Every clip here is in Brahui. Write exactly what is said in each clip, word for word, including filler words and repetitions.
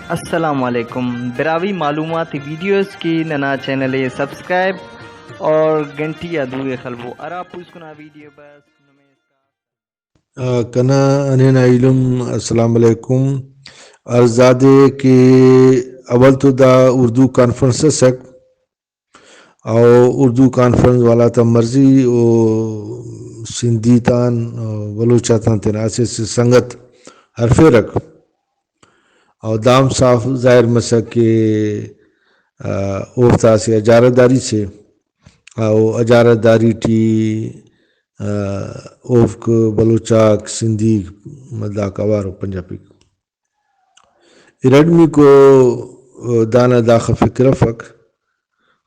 السلام علیکم۔ براہوئی معلوماتی ویڈیوز کہ ننا چینل ءِ سبسکرائب اور گھنٹی آ دو ءِ خلبو، ہرا پوسکنا ویڈیو بس نمے اسکان۔ آ، کنا ہنینا ایلم، السلام علیکم۔ عرض دادے کہ اول تو دا اردو کانفرنس ئسک، او اردو کانفرنس والا تا مرضی او سندھی تان، او بلوچ آتان تینا اسہ اسہ سنگت ہرفیرک۔ او دام صاف ظاہر مسک کہ، آ، اوفتا اسہ اجارہ داری سے، او اجارہ داری ٹی، آ، اوفک بلوچاک، سندھیک، داکا اوارو پنجابیک۔ ارٹمیکو دانا داخہ فکر افک،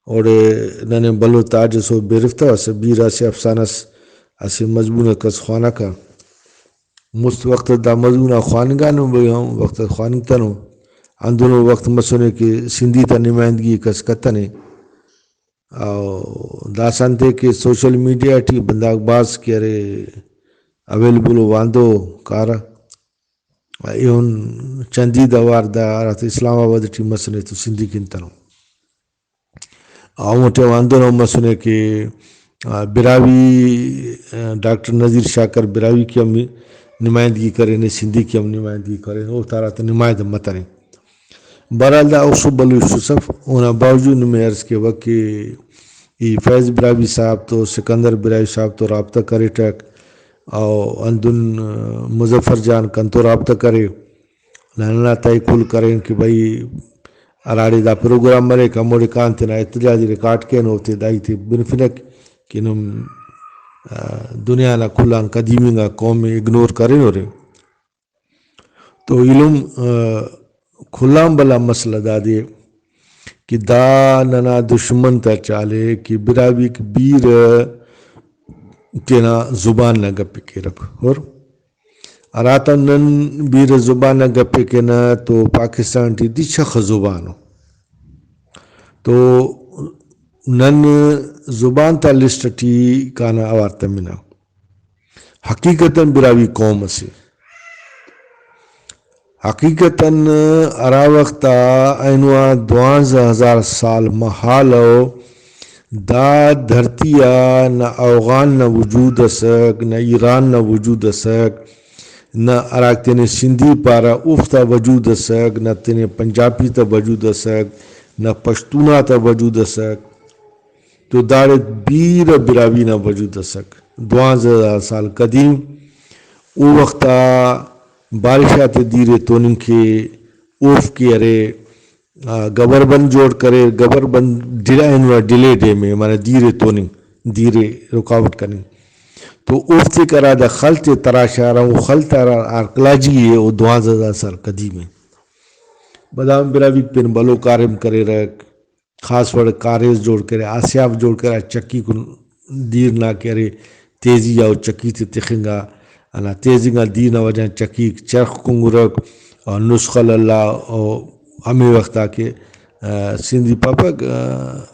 اوڑے ننے بھلو تاج ئس او بیرفتو، اسہ بیرہ اسہ افسانہ ئس، اسہ مضمون ئس کس خواناکہ۔ مست وخت دا مضمون آ خواننگانو، بھئی ہم وخت خواننگتنو۔ ہندنو وخت مسنے کہ سندھی تا نمائندگی کس کتنے۔ او داسہ انتے کہ سوشل میڈیا ٹی بندغ بھاز کہ ارے اویلیبل او واندو کارہ۔ ایہن چندی دا وار دا ہراتم اسلام آباد ٹی مسنے تو سندھی کنتنو۔ ہمو ٹائم ہندن ہم مسنے کہ، آ، براہوئی، آ، ڈاکٹر نذیر شاکر براہوئی کہ ہم نمائندگی کرینے، سندھی کہ ہم نمائندگی کرینے، اوفتا ہراتم نمائندہ متنے۔ بہرحال دا اوسو بلوچ اس اف، اونا باوجود نمے عرض کیوہ کہ ای فیض براہوئی صاحب تو، سکندر براہوئی صاحب تو رابطہ کریٹک، او ہندن مظفر جان کنتو رابطہ کرے، ننا تہ کل کرین کہ بھئی ہراڑے دا پروگرام مریک، ہموڑے کان تینا احتجاجی ریکارڈ کین، اوتے دا ہیتے بنفنک کہ نم، آ، دنیا نا کل آن قدیم انگا قوم ءِ اگنور کرینورے۔ تو ایلم، آ، کل آن بھلا مسئلہ دادے کہ دا ننا دشمن تا چالے کہ براہوئیک بیرہ تینا زبان نا گپ ءِ کیرک۔ اور ہراتم نن بیرہ زبان نا گپ ءِ کینہ تو پاکستان ٹی دی شخ زبان ءُ۔ تو نن زبان تا لسٹ ٹی کانہ اوار تمنہ۔ حقیقتاً براہوئی قوم اسے۔ حقیقتاً ہرا وخت آ اینو آ دوانزہ ہزار سال مہالو دا دھرتی آ نہ اوغان نا وجود اسک، نہ ایران نا وجود اسک، نہ ہراکہ تینے سندھی پارہ اوفتا وجود اسک، نہ تینے پنجابی تا وجود اسک، نہ پشتون آتا وجود اسک۔ تو داڑے بیرہ براہوئی نا وجود اسک، دوانزہ ہزار سال قدیم۔ او وخت آ بارش آتے دیر ءِ توننگ کے، اوفک کہ ارے، آ، گبر بند جوڑ کریر، گبر بند ڈیلے، اینو ڈیلے ڈیم ءِ، معنی دیر ءِ توننگ، دیر ءِ رکاوٹ کننگ۔ تو اوفتے کرا دا خل تے تراشا، ہرا او خل تا ہرا آرکلوجی ءِ، او دوانزہ ہزار سال قدیم ءِ۔ بدا ہم براہوئی پین بھلو کاریم کریرک۔ خاص وڑ کاریز جوڑ کرے، آسیاف جوڑ کرے، چکی کن دیر نا کہ ارے تیزی آ او چکی تے تخنگا، ہندا تیزی آ دیر نا وجہ غان چکیک چرخ کنگرک، اور نسخل اللہ، او ہمے وخت آ کہ، آ، سندھی پاپک، آ،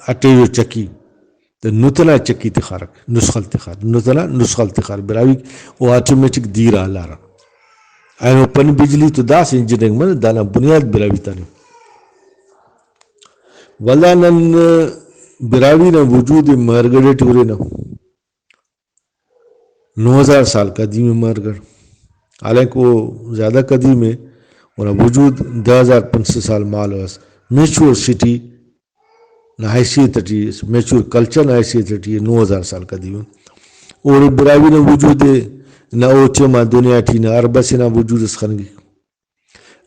اٹیو چکی، تو نت ئنا چکی تخارک، نسخل تخار، نت ئنا نسخل تخار، براہوئی او آٹومیٹک دیر آ ہلارہ۔ اینو پن بجلی تو داسہ انجینئرنگ مریک، دانا بنیاد براہوئی تانے۔ ولدا نن براہوئی نا وجود ءِ مہرگڑھ ٹی ہرنہ۔ نو ہزار سال قدیم ءِ مہرگڑھ، حالانکہ او زیادہ قدیم ءِ، اونا وجود دہ ہزار پنچ سو سال مہالو ئس۔ میچور سٹی نا حیثیت ٹی، میچور کلچر نا حیثیت ٹی نو ہزار سال قدیم ءِ۔ اوڑے براہوئی نا وجود ءِ، نہ او ٹائم آ دنیا ٹی نہ عرب اسے نا وجود اس خننگک۔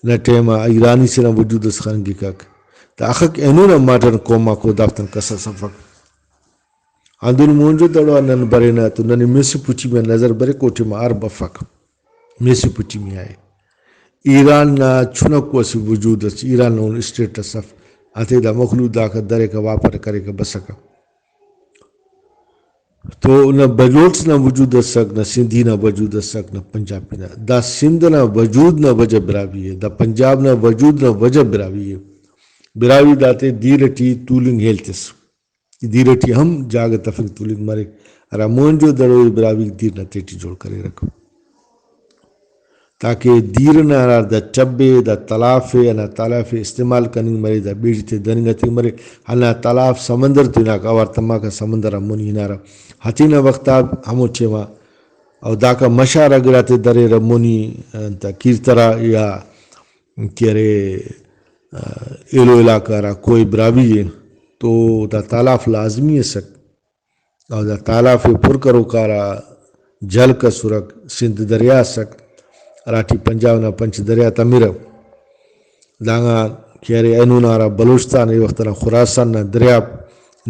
نہ ٹائم آ ایرانی سے نا وجود اس خننگکک۔ دا اخک اینو نا ماڈرن قوم آکو دافتن کس اس افک۔ ہندن موہنجو دڑو آ نن برینہ تو ننے میسوپوٹیمیا نظر بریک، او ٹائم آ عرب افک۔ میسوپوٹیمیا ءِ۔ ایران نا چنکو اسہ وجود اس، ایران نا اسٹیٹ اس اف۔ انتئے دا مخلوق داکا دریکہ واپر کریکہ بسکہ۔ تو نہ بلوچ نا وجود اسک، نہ سندھی نا وجود اسک، نہ پنجابی نا۔ دا سندھ نا وجود نا وجہ براہوئی ءِ، دا پنجاب نا وجود نا وجہ براہوئی ءِ۔ براہوئی داتے دیر ٹی تولنگ ہیل تس۔ دیر ٹی ہم جاگہ تفنگ تولنگ مریک، ہرا موہنجو دڑو ءِ براہوئی دیر نا تہٹی جوڑ کریرک۔ تاکہ دیر نا ہرا دا ٹب ءِ، دا تلاف ءِ، ہندا تلاف ءِ استعمال کننگ مرے، دا بیڑی تے دننگ ٹی مرے، ہندا تلاف سمندر تو ہناکہ اوار تماکہ، سمندر آ مونی ہنارہ ہتینہ وخت آ ہمو ٹائما۔ او داکا مشارہ گڑاتے دریرہ مونی، انت، کیرترا یا کہ ارے، آ، ایلو علاقہ ہرا کوہ براہوئی ءِ، تو دا تالاف لازمی ئسک۔ او دا تالاف ءِ پر کروک آ ہرا جھلک اسرک، سندھ دریا ئسک، ہراٹی پنجاب نا پنچ دریا تمرہ۔ دانگان کہ ارے اینو نا ہرا بلوچستان ءِ، وخت نا خراسان نا دریاب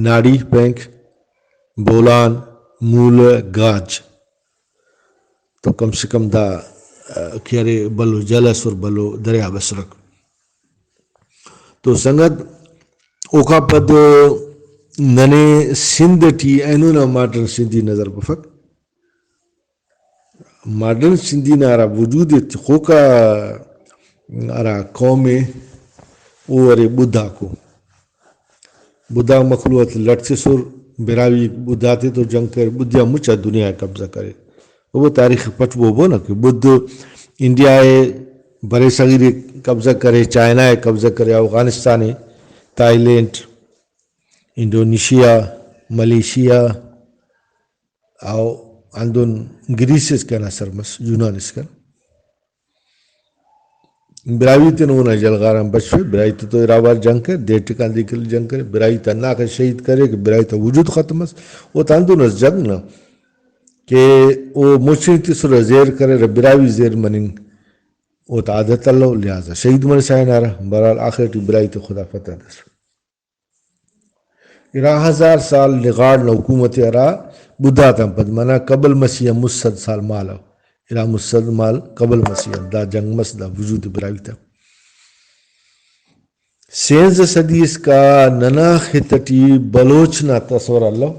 ناڑی پینک، بولان، مولہ، گاج۔ تو کم سے کم دا، آ، کہ ارے بھلو جھل ئسر، بھلو دریاب ئسرک۔ تو سنگت، اوکان پد ننے سندھ ٹی اینو نا ماڈرن سندھی نظر بفک۔ ماڈرن سندھی نا ہرا وجود ءِ تخوکا ہرا قوم ءِ، او ارے بدھاکو۔ بدھا مخلوق لٹ تسر، براہوئی بدھا تے تو جنگ کریر، بدھا مچا دنیا ءِ قبضہ کریر۔ او تاریخ پٹ بوبو نا کہ بدھ انڈیا ءِ، بر صغیر ءِ قبضہ کرے، چائنا ءِ قبضہ کرے، افغانستان ءِ، تھائی لینڈ، انڈونیشیا، ملیشیا، او ہندن گریس اسکان اثر مس، یونان اسکان۔ براہوئی تینا اونا یلغاران بچفے، براہوئی تے تو اراوار جنگ کرے، دے ٹکان دے کل جنگ کرے، براہوئی تا ہنداخہ شہید کرے کہ براہوئی تا وجود ختم مس۔ او تا ہندن اس جنگ نا کہ او مچ ئے تسرہ زہر کریرہ، براہوئی زہر مننگ او تا عادت الو، لہٰذا شہید مرسا ہنارہ۔ بہرحال آخر ٹی براہوئی تے خدا فتح دس۔ ارا ہزار سال لغاڑ نا حکومت ءِ ہرا بدھا تان پد منہ قبل مسیح آن مسہ سد سال مالو۔ ارا مسہ سد مال قبل مسیح آن دا جنگ مس، دا وجود براہوئی تا۔ سینزدہ صدی اسکا ننا خطہ ٹی بلوچ نا تصور الو۔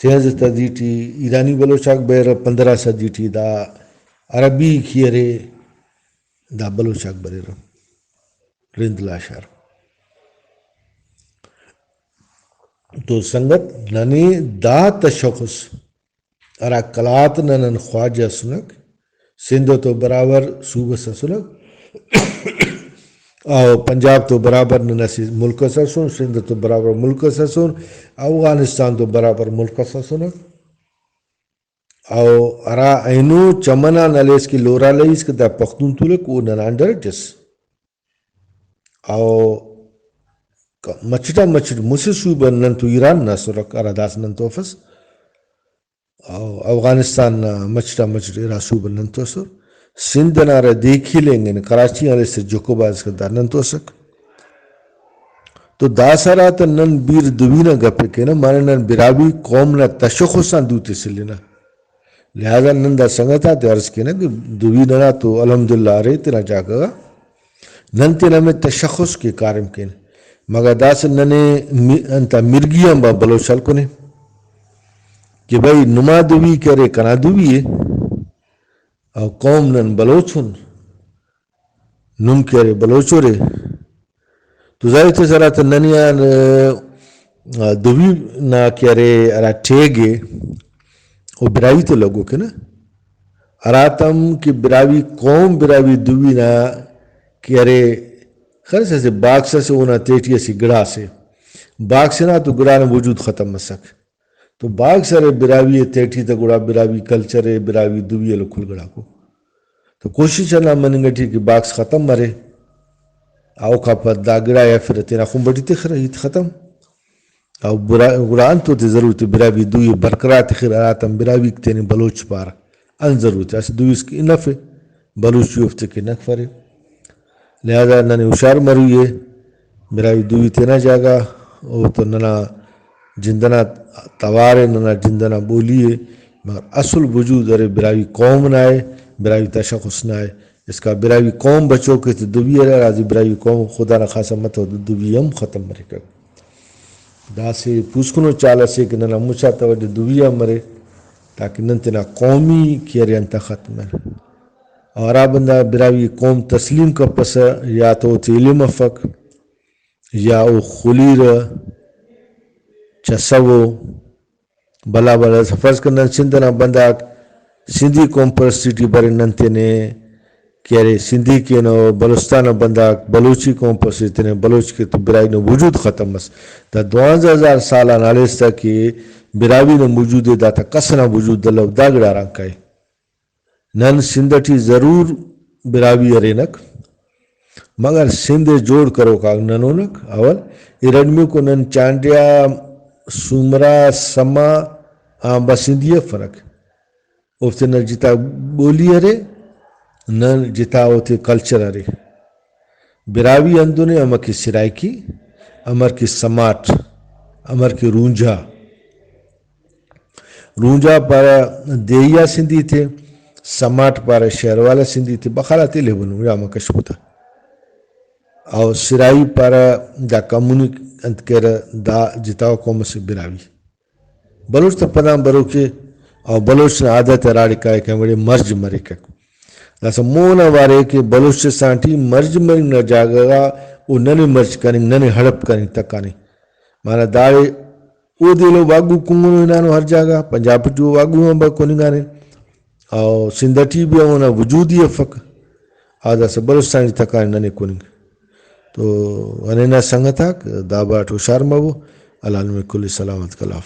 سینزدہ صدی ٹی ایرانی بلوچ آک بریرہ، پندرہ صدی ٹی دا عربی کہ ارے دا بلوچ آک بریرہ۔ رند لاشار۔ تو سنگت، ننے دا تشخص ہرا قلات نا نن خواجہ اسنک، سندھ تو برابر صوبہ اس اسنک، او پنجاب تو برابر نن اسہ ملک اس اسن، سندھ تو برابر ملک اس اسن، افغانستان تو برابر ملک اس اسنک۔ او ہرا اینو چمن آن ہلیس کہ لورا لہیس کہ دا پختون تولک، او ننا انڈر اٹ اس۔ او مچٹ آن مچٹ مسہ صوبہ نن تو ایران نا اسرک، ہرا داسہ نن تو افس۔ او افغانستان نا مچٹ آن مچٹ ارا صوبہ نن تو اسر۔ سندھ ئنا ہرا دیکی لینگ ان، کراچی آن ہلیس جوکوباد اسکان، دا نن تو اسک۔ تو داسہ ہراتم نن بیر دوی نا گپ ءِ کینہ، معنی نن براہوئی قوم نا تشخص آن دوتے سلینہ۔ لہذا نن دا سنگت آتے عرض کینہ کہ دوی ننا تو الحمدللہ ارے تینا جاگہ غا، نن تینا ہمے تشخص کے کاریم کین، مگر داسہ ننے می-، انتا مرگی آن با بلوچ ہلکنے کہ بھئی نما دوی کہ ارے کنا دوی ءِ، او قوم نن بلوچ ان، نم کہ ارے بلوچ ارے۔ تو ظاہر تے ہراتم ننے آن، آ، دوی نا کہ ارے ہرا ٹیگ ءِ، او براہوئی تے لگوک ءِ نا۔ ہراتم کہ براہوئی قوم براہوئی دوی نا کہ ارے، خیر اسہ باکس اسے، اونا تہٹی اسہ گڑاسے، باکس ہنا تو گڑا نا وجود ختم مسک۔ تو باکس ارے براہوئی ءِ تہٹی تہ گڑا براہوئی کلچر ءِ، براہوئی دوی ءِ، لکل گڑاکو۔ تو کوشش ہندا مننگ ٹی کہ باکس ختم مرے، اوکا پد دا گڑا ءِ ہرفرہ تینا خمب ٹی تخرہ، ہیت ختم۔ او برا-، گڑا انتو تے ضرورت ءِ براہوئی دوی ءِ برقرار تخرہ، ہراتم براہوئیک تینے بلوچ پارہ؟ انت ضرورت ءِ؟ اسہ دوئی اس کہ انف ءِ، بلوچی اوفتے کہ نفر ءِ۔ لہذا ننے ہشار مروئی ءِ، براہوئی دوئی تینا جاگہ، او تو ننا جند ئنا توار ءِ، ننا جند ئنا بولی ءِ، مگر اصل وجود ارے براہوئی قوم نا ءِ، براہوئی تشخص نا ءِ۔ اسکا براہوئی قوم بچوک ءِ تہ دوی ارے، راضی براہوئی قوم خدا نا خواست متو تہ دوی ہم ختم مریکک۔ داسہ پوسکنو چال اسے کہ ننا مچ آ توجہ دوی آ مرے، تاکہ نن تینا قومی کہ ارے انت آ ختم مرے۔ اور ہرا بندغ براہوئی قوم تسلیم کپسہ، یا تو اوتے علم افک، یا او خلیرہ، چسو، بھلا بھلا فرض کر نن سندھ ئنا بندغاک سندھی قوم پرستی ٹی برے نن تینے کہ ارے سندھی کینو، بلوچستان نا بندغاک بلوچی قوم پرستی تینے، بلوچ کے تو براہوئی نا وجود ختم مس۔ دا دوانزہ ہزار سال آن ہلیس تہ کہ براہوئی نا وجود ءِ، داتا کس ئنا وجود الو، دا گڑا ہرانگ کائے۔ نن سندھ ٹی ضرور براہوئی ارینک، مگر سندھ ءِ جوڑ کروک آک نن اونک۔ اول ارٹمیکو نن چانڈیا، سومرا، سما آن بس سندھی افنک۔ اوفتے نن جتا بولی ارے، نن جتا اوتے کلچر ارے۔ براہوئی ہندن ءِ، امر کہ سرائیکی، امر کہ سماٹ، امر کہ رونجھا۔ رونجھا پارہ دیہی آ سندھی تے، سماٹ پارہ شہر والا سندھی تے، بخار آتے لیبنو یا مکشپتا۔ او سرائی پارہ دا کمونک انت کیرہ، دا جتا قوم اسے براہوئی۔ بلوچ تہ پدان بروکے، او بلوچ نا عادت ہراڑے کائک، ہموڑے مرج مریکک۔ داسہ مون آ وارے کہ بلوچستان ٹی مرج مرنگ نا جاگہ غا او ننے مرج کننگ، ننے ہڑپ کننگ تکانے۔ معنی داڑے اودے ایلو واگو کنگنو ہنانو ہر جاگہ، پنجاب ٹی او واگو ہم بہ کننگانے، او سندھ ٹی بھی اونا وجود ہی افک۔ آ داسہ بلوچستان ٹی تکانے ننے کننگ۔ تو ہنینا سنگتاک، دا باٹ ہشار مبو۔ اللہ نمے کل سلامت کلافظ۔